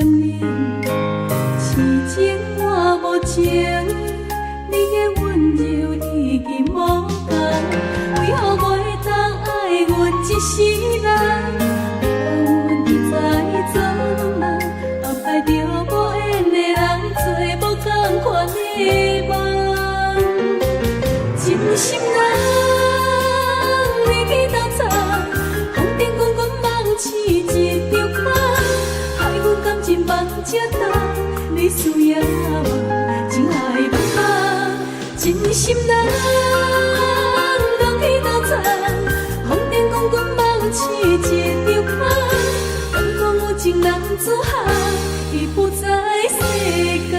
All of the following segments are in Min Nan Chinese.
冷，痴情換無情，你的溫柔已經無仝，為何袂當愛阮一世人？予阮一再做夢，安排著無緣的人做無仝款的夢。真心人，你去斗早，風塵滾滾夢醒一張空，害阮感情放這重，你需要嗎？情愛茫茫，真心人，人去斗早，風塵滾滾夢醒一張空，敢講有情男子漢，已不在世間。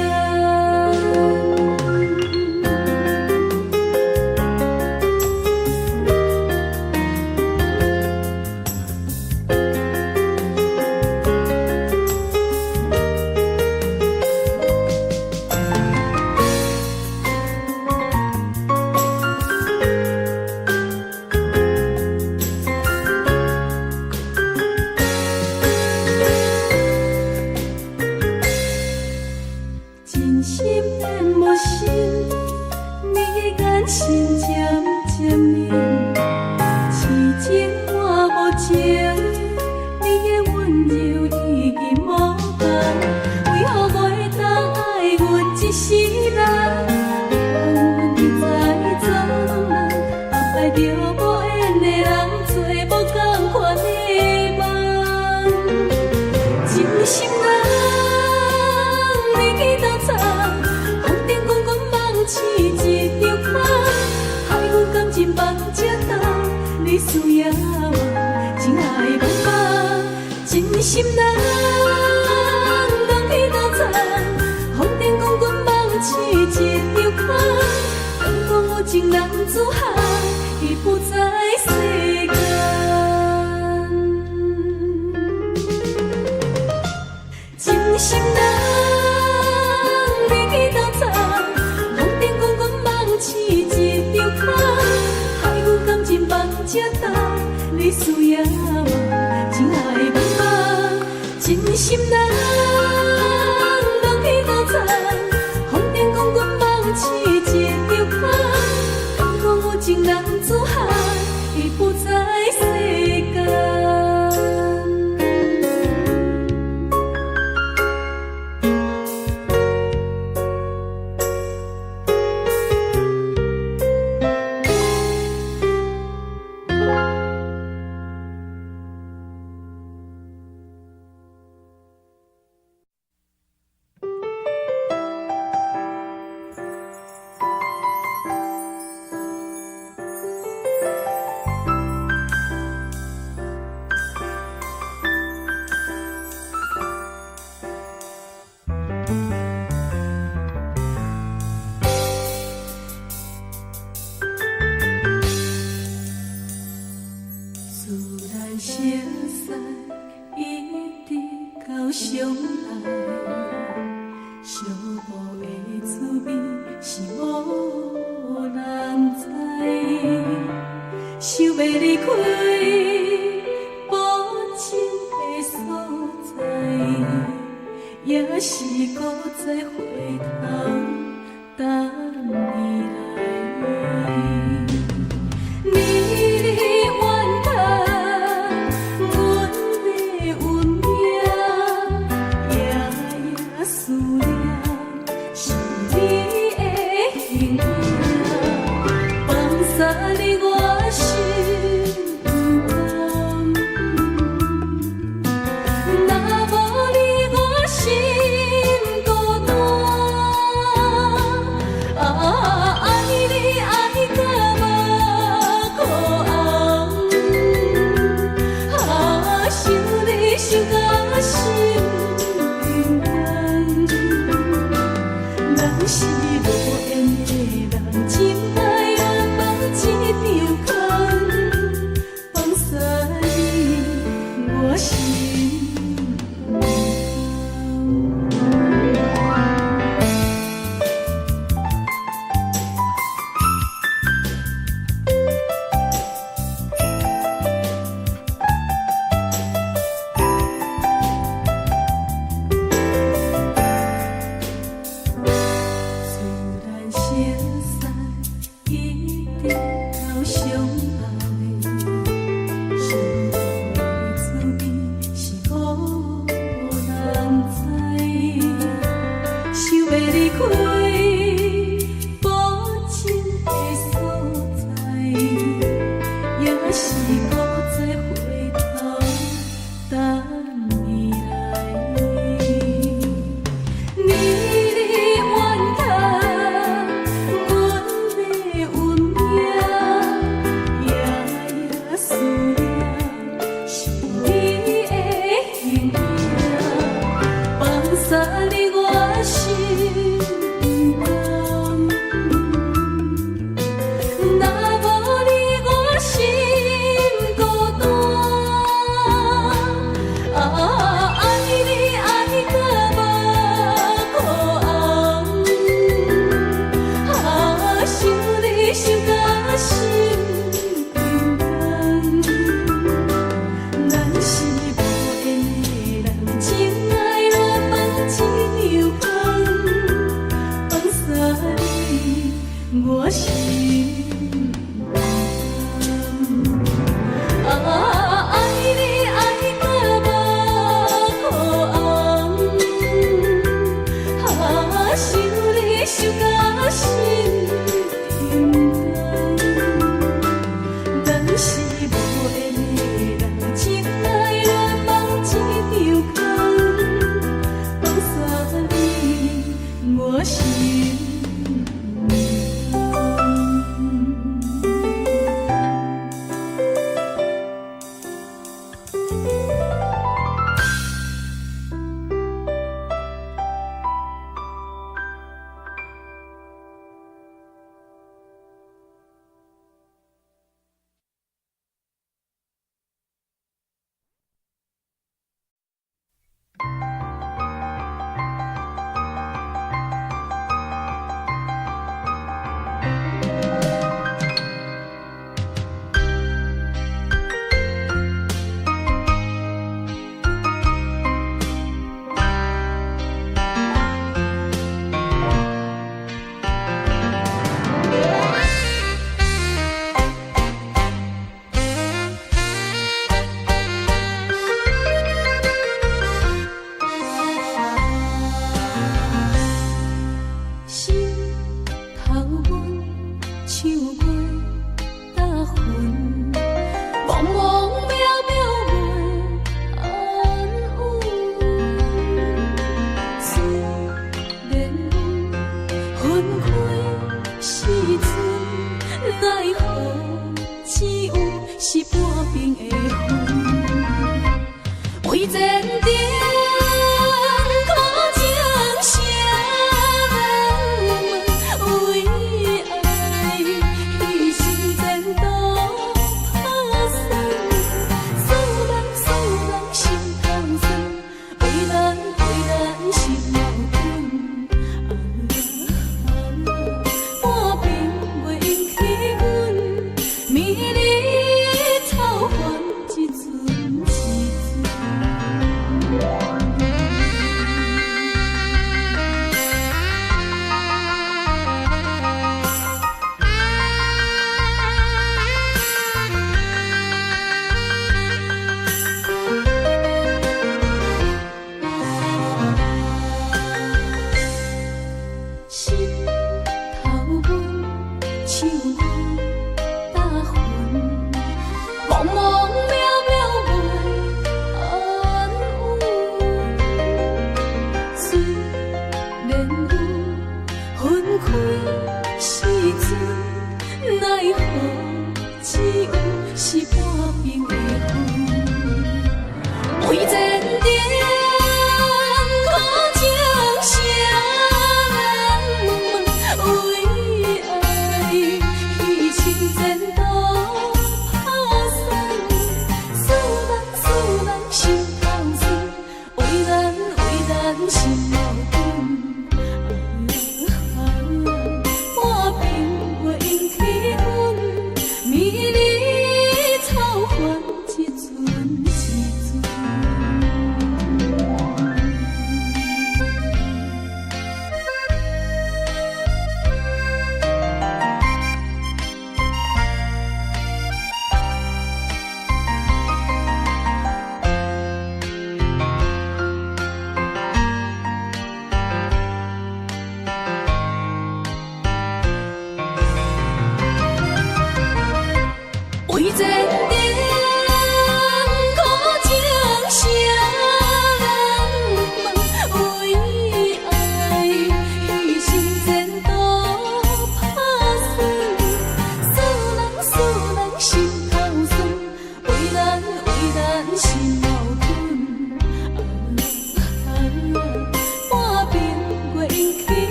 真心變無心，你的眼神漸漸冷，痴情換無情，你的溫柔已經無仝，為何袂當愛阮一世人？予阮一再做夢，安排著無緣的人做無仝款的夢。真心人，你去斗早，風塵滾滾夢醒一張空，害阮感情放這重，你需要嗎？情愛茫茫，真心人，人去斗早，風塵滾滾夢醒一張空，敢講有情男子漢，已不在世間。真心人，你去斗早，風塵滾滾夢醒一張空，害阮感情放這重，你需要嗎？情愛茫茫，真心人，人去斗早，風塵滾滾夢醒一張空，敢講有情男子漢，已不在世間。自咱熟似一直到相愛，相報的滋味是無人知。想欲離開無情的所在，也是閣再回頭等你來。你怨嘆阮的運命，夜夜思念是你的形影，放捒你我心不甘。若無你我心孤單，啊，愛你愛到目離開薄情的所在，也是閣再回頭等你來。你冤家，阮的運命，夜夜思念是你的形影，放捒你我心，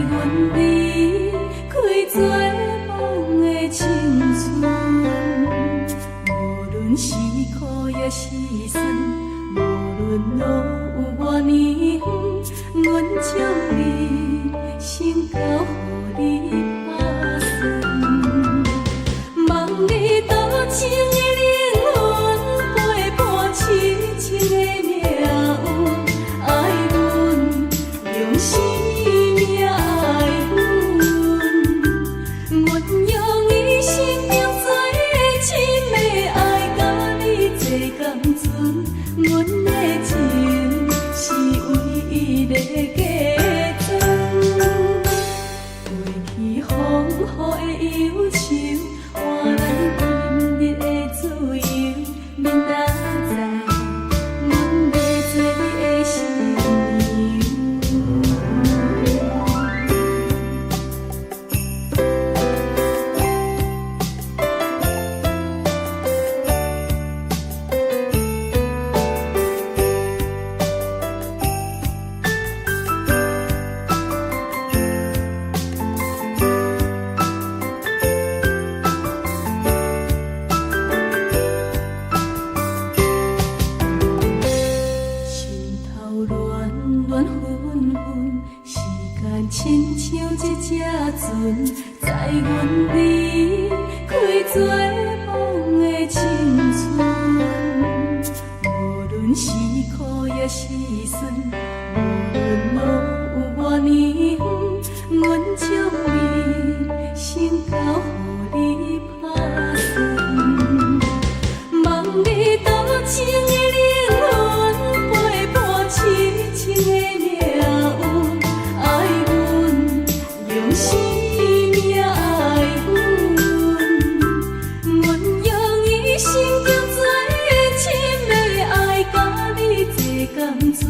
阮離開做夢的青春。無論是苦抑是酸，無論路有偌呢遠，阮將人生交予你拍算。望你多情的靈魂，陪伴痴情的命運，愛阮用生命愛阮，阮用一生中最深的愛，佮你做仝陣，阮的情是唯一的嫁妝。過去風雨的憂愁，換來今日的自由。明仔載，阮欲做你的新娘。心頭亂亂紛紛，時間親像一隻船，載阮離開做夢的青春。無論是苦抑是酸，無論路有偌呢遠，阮將人生交予你拍算。望你多情的靈魂，陪伴痴情的命運，愛阮用生命愛阮，阮用一生中最深的愛，佮你做仝陣，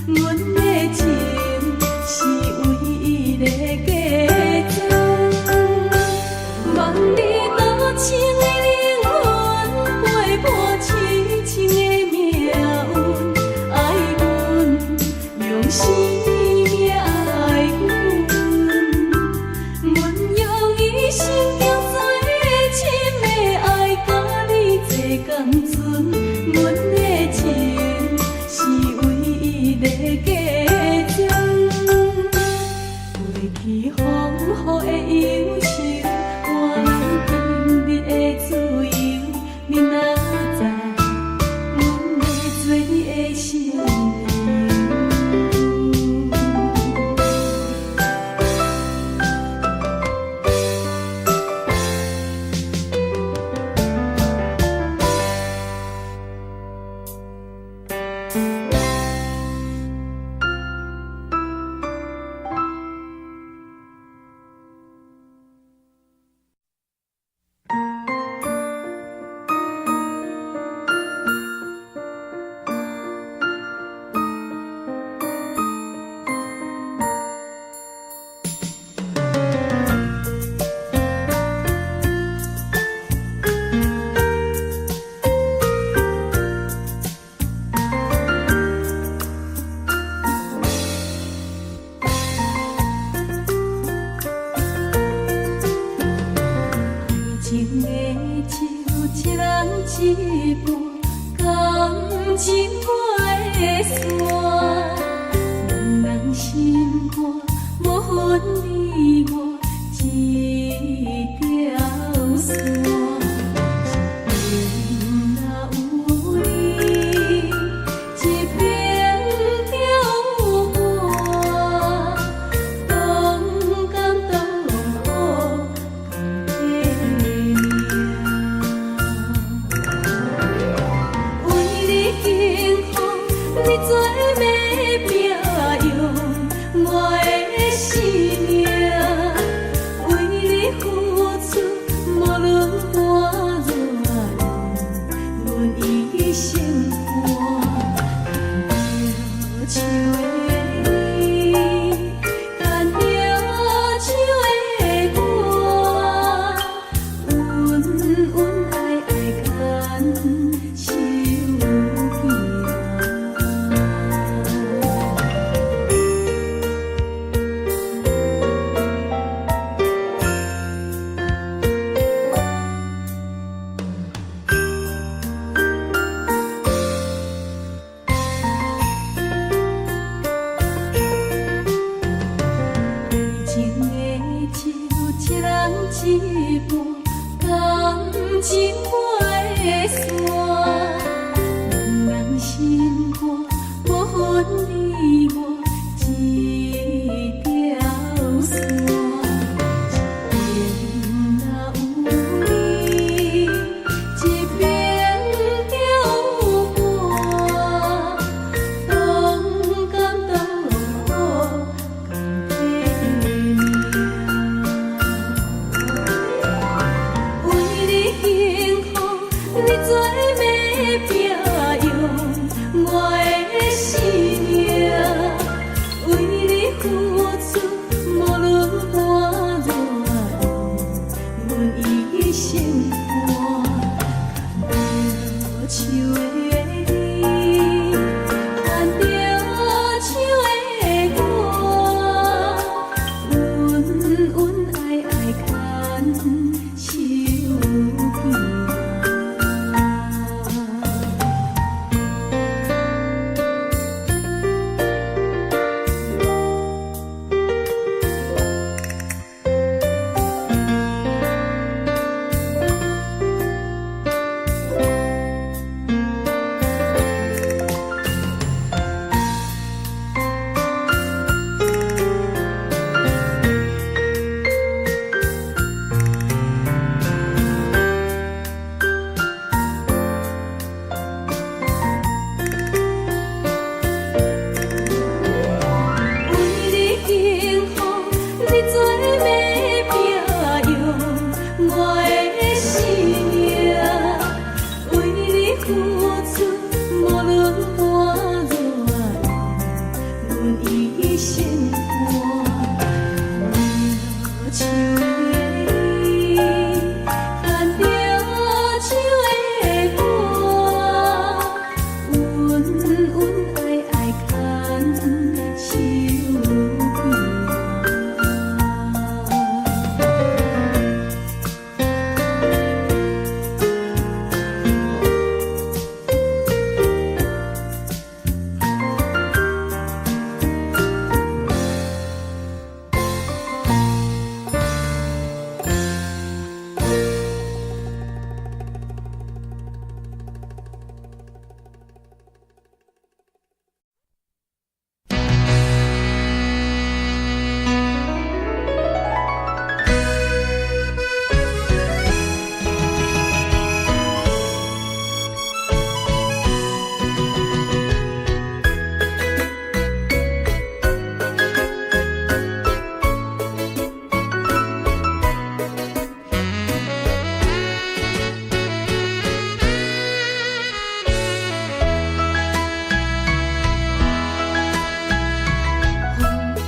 阮的情是唯一的嫁妝。望你多情的靈魂，陪伴痴情的命運，愛阮用生命愛阮，阮用一生中最深的愛，佮你做仝陣，阮的情是唯一的嫁妝。過去風雨的憂愁，換來今日的自由。明仔載，阮欲做你的新娘。愛情的酒，一人一半，感情袂散。兩人心肝，無分你我這條線。一邊若有你，一邊就有我，同甘同苦仝塊命。為你幸福，你做欲拼用我的生命；為你付出，無論偌情袂散。兩人心肝，無分你我這條線。一邊若有你，一邊就有我，當甘當苦，甘體命。為你幸福，你做欲拼用我的生命。為你付出，無論活偌長，阮一生伴。牽著手的你，牽著手的我，恩恩愛愛牽手行。為你幸福，你做欲拼用我的生命。為你付出，無論活偌長，阮一生伴。牽著手的你，牽著手的我，恩恩愛愛牽手行。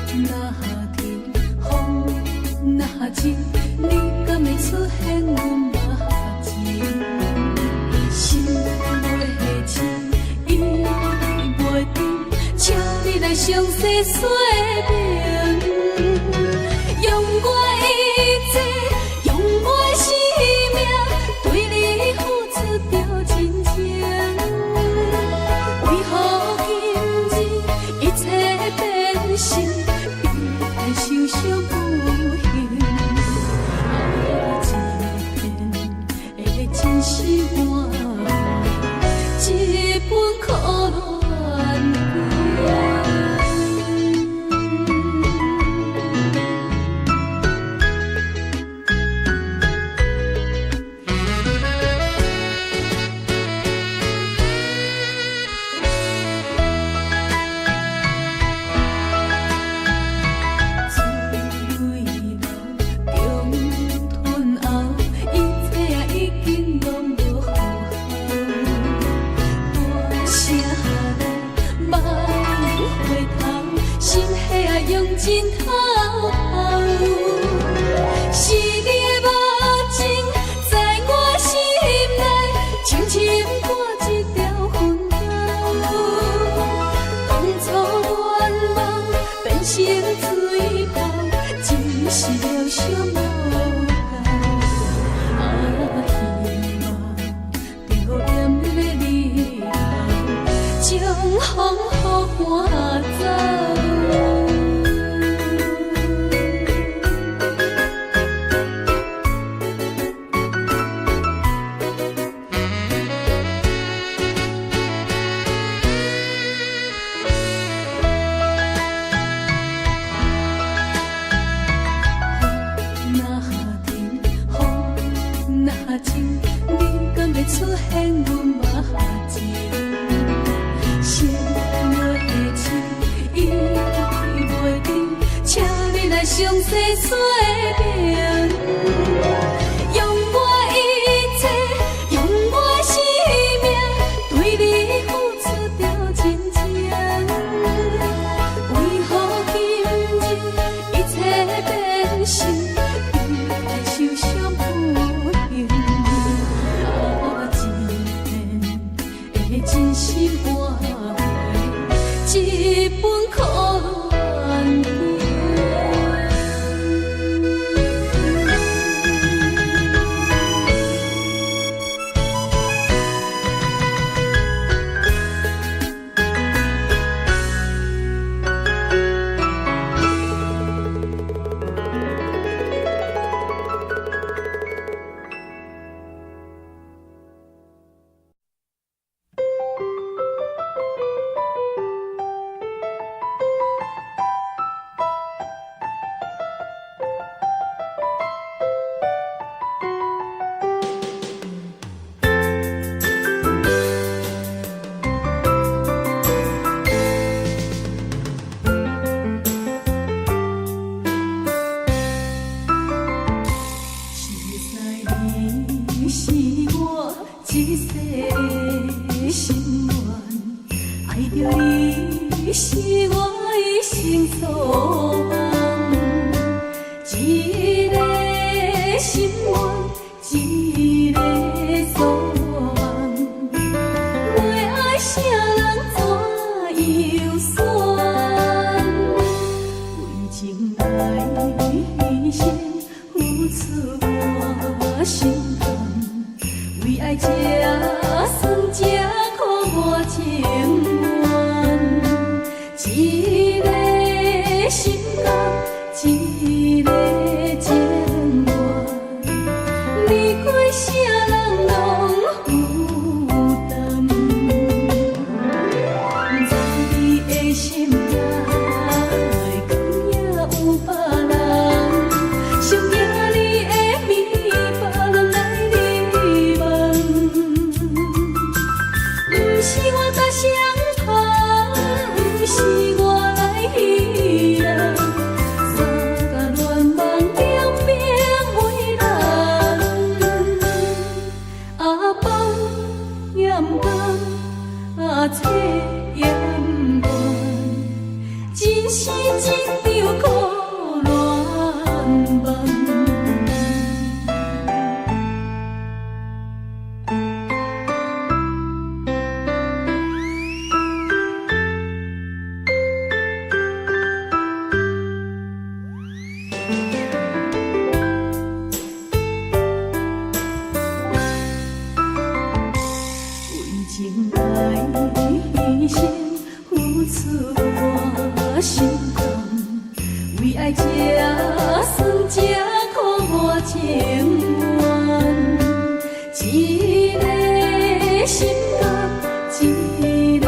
風若停，風若靜，你敢會出現阮目前？心袂靜，意袂定，請你來詳細說明。用我一切，用我生命，對你付出著真情。為何今日一切變成悲哀受傷不幸？愛一片的真心換這份苦戀情。水落強吞後，一切啊已經攏無好。敢會出現阮目前？心愛的情伊袂定，請你來詳細說明。用我一切，用我生命，對你付出著真情。為何今日一切變成比愛受傷不幸？啊，一片的真心換回一份苦戀情。實在你是我一世的心願，愛著你是我一生所望。一个心願，一個所望，袂愛啥人怎樣選？為情來犧牲，付出我心甘，為愛這酸這苦我情願。一個心甘，一個情願，離開啥人攏負擔。不知你的心內，敢也有別人？上驚你的暝，別人來入夢。毋是我搭雙旁，毋是我來彼人，三角戀夢兩邊為難。阿放也毋甘，阿切也毋願，真是一場苦戀夢。為情來犧牲，付出我心甘，為愛這酸這苦我情願。一個心甘，一個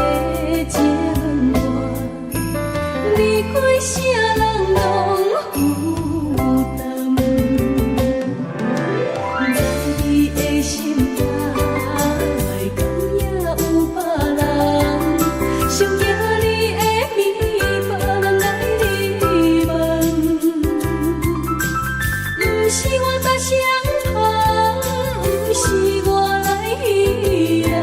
情願，離開啥人攏負擔。不知你的心內，敢也有別人？上驚你的暝，別人來入夢。毋是我搭雙旁，毋是我來彼人，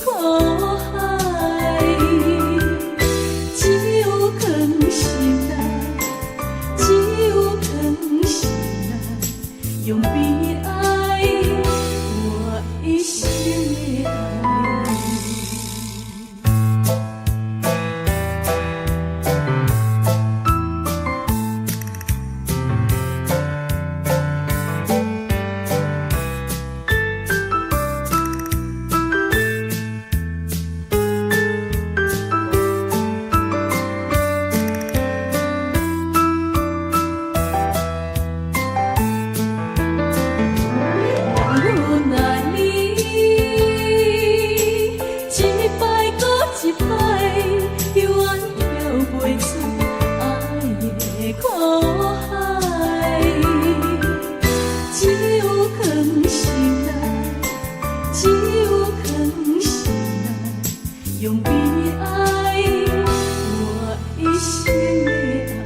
苦海，只有藏心內，只有藏心內，用悲哀我一生的愛。阮愛你，一擺閣一擺，猶原跳袂出愛的苦海。只有藏心內，只有藏心內，用悲哀我一生的愛。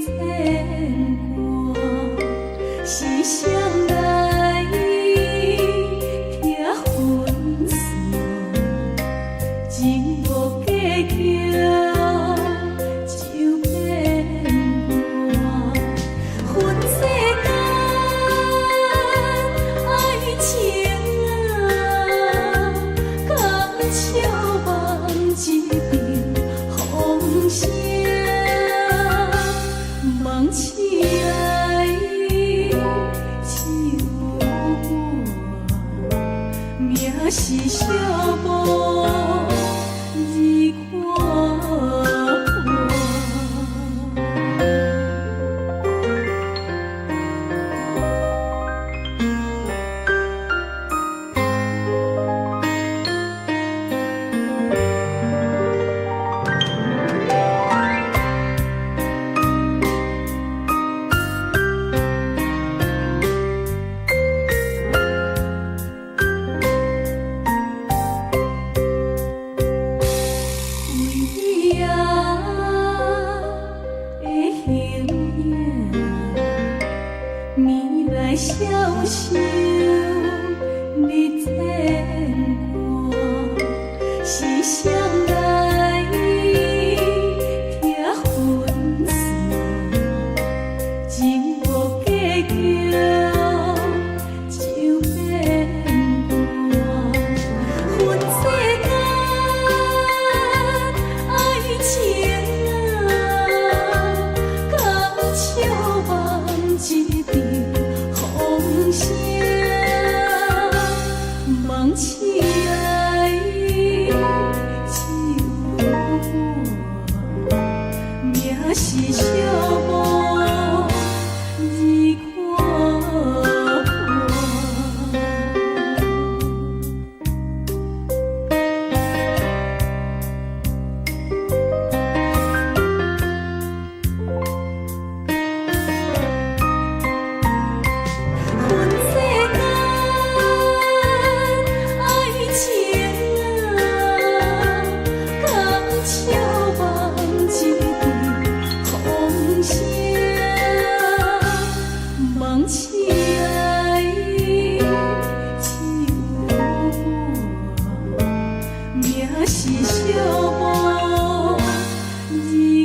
牽掛，是誰來拆分線？情無計較就變卦，分世間愛情啊，敢笑望一陣風聲，夢醒來只有我，命是寂寞日看破。為你啊的形影，暝來消瘦日牽掛，是誰來拆分線？情無計較就變卦，分世間愛情啊，敢笑望一陣風聲，夢醒來只有我，命是寂寞日看破。分世間愛情啊，敢笑望一陣風聲，夢醒來只有我，命是寂寞日